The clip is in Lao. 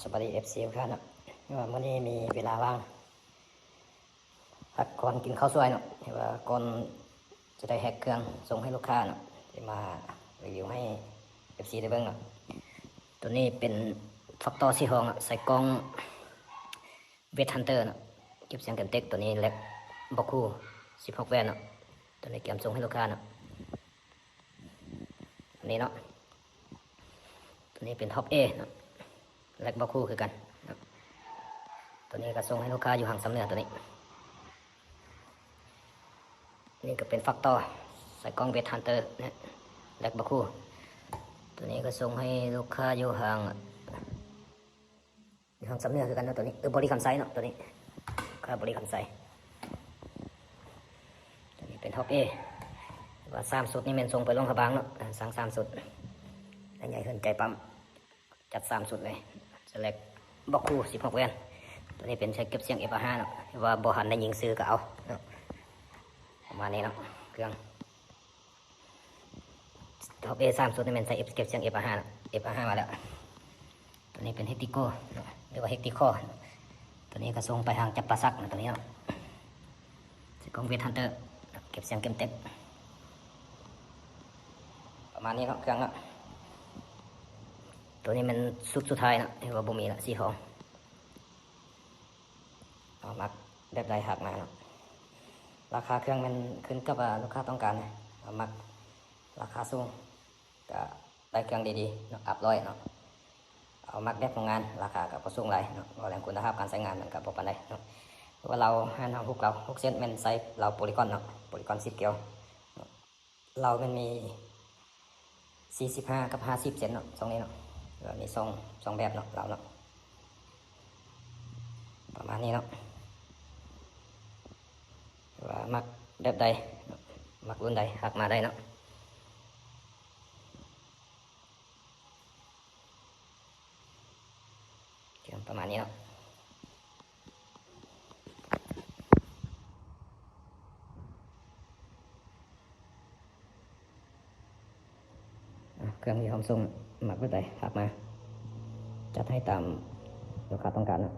ສະບາຍດີ ເອັຟຊີ ທຸກທ່ານເນາະ ວ່າມື້ນີ້ມີເວລາວ່າງ ພັກກ່ອນກິນເຂົ້າສວຍເນາະ ທີ່ວ່າກ່ອນຈະໄດ້ແຮັກເຄື່ອງສົ່ງໃຫ້ລູກຄ້າເນາະ ທີ່ມາຣີວິວໃຫ້ ເອັຟຊີ ໄດ້ເບິ່ງເນາະ. ໂຕນີ້ເປັນ Factor ສີ່ຫ້ອງເນາະ ໃສ່ກ່ອງ Wave Hunter ເນາະ ເກັບສຽງເຕັມເຕັກ. ໂຕນີ້ແລັກ Boku ສິບຫົກແວນເນາະ. ໂຕນີ້ກຽມສົ່ງໃຫ້ລູກຄ້າເນາະ ອັນນີ້ເນາະ. ໂຕນີ້ເປັນ Top A ເນາະ ແລັກ Boku ຄືກັນເນາະ. ໂຕນີ້ກໍສົ່ງໃຫ້ລູກຄ້າຢູ່ຫ້າງຊຳເໜືອ. ໂຕນີ້ ນີ້ກໍເປັນ Factor ໃສ່ກ່ອງ Wave Hunter ເນາະ ແລັກ Boku. ໂຕນີ້ກໍສົ່ງໃຫ້ລູກຄ້າຢູ່ຫ້າງ ຢູ່ຫ້າງຊຳເໜືອຄືກັນເນາະ. ໂຕນີ້ ເອີ ບໍລິຄຳໄຊເນາະ ໂຕນີ້ ຄ້າບໍລິຄຳໄຊ. ໂຕນີ້ເປັນ Top A ວ່າສາມຊຸດນີ້ແມ່ນສົ່ງໄປຫຼວງພະບາງເນາະ ອ່າ ສັ່ງສາມຊຸດ ໃຫຍ່ເຮືອນໃຈປ້ຳ ຈັດສາມຊຸດເລີຍ. ສະແລັກ Boku ສິບຫົກແວນ. ໂຕນີ້ເປັນໃສ່ເກັບສຽງ ເອັຟອາຫ້າເນາະ ວ່າບໍ່ທັນໄດ້ຍິງຊື່ກໍເອົາເນາະ ປະມານນີ້ເນາະ. ເຄື່ອງ Top A ສາມຊຸດນີ້ແມ່ນໃສ່ເກັບສຽງ ເອັຟອາຫ້າເນາະ ເອັຟອາຫ້າມາແລ້ວ. ໂຕນີ້ເປັນ Hectico ເນາະ ຫຼືວ່າ Hectico. ໂຕນີ້ກໍສົ່ງໄປທາງຈຳປາສັກເນາະ ໂຕນີ້ເນາະ ໃສ່ກ່ອງ Wave Hunter ເກັບສຽງເຕັມເຕັກ ປະມານນີ້ເນາະ ເຄື່ອງເນາະ. ໂຕນີ້ແມ່ນຊຸດສຸດທ້າຍເນາະ ທີ່ວ່າບໍ່ມີລະ ສີ່ຫ້ອງ. ເອົາມັກແບບໃດທັກມາເນາະ. ລາຄາເຄື່ອງແມ່ນຂຶ້ນກັບວ່າລູກຄ້າຕ້ອງການເນາະ ເອົາມັກລາຄາສູງ ກະໄດ້ເຄື່ອງດີໆເນາະ ອັບຮ້ອຍເນາະ. ເອົາມັກແບບໂຮງງານ ລາຄາກະບໍ່ສູງຫຼາຍເນາະ ເວົ້າເລື່ອງຄຸນນະພາບການໃຊ້ງານມັນກະບໍ່ປານໃດເນາະ. ເພາະວ່າລາວ ຮ້ານເຮົາ ຫົກເລົາ ຫົກເຊັນ ແມ່ນໃຊ້ເລົາໂປລີກອນເນາະ ໂປລີກອນສິບແກ້ວເນາະ. ເລົາແມ່ນມີສີ່ສິບຫ້າກັບຫ້າສິບເຊັນເນາະ ຊ່ອງນີ້ເນາະ. ແລ້ວມີຊ່ອງ ຊ່ອງແບບເນາະ ເລົາເນາະ ປະມານນີ້ເນາະ. ວ່າມັກແບບໃດເນາະ ມັກລຸ້ນໃດ ທັກມາໄດ້ເນາະ. ປະມານນີ້ເນາະ. ອ່ະ ເຄື່ອງທີ່ພ້ອມສົ່ງ ມັກແບບໃດ ທັກມາ ຈັດໃຫ້ຕາມລູກຄ້າຕ້ອງການເນາະ.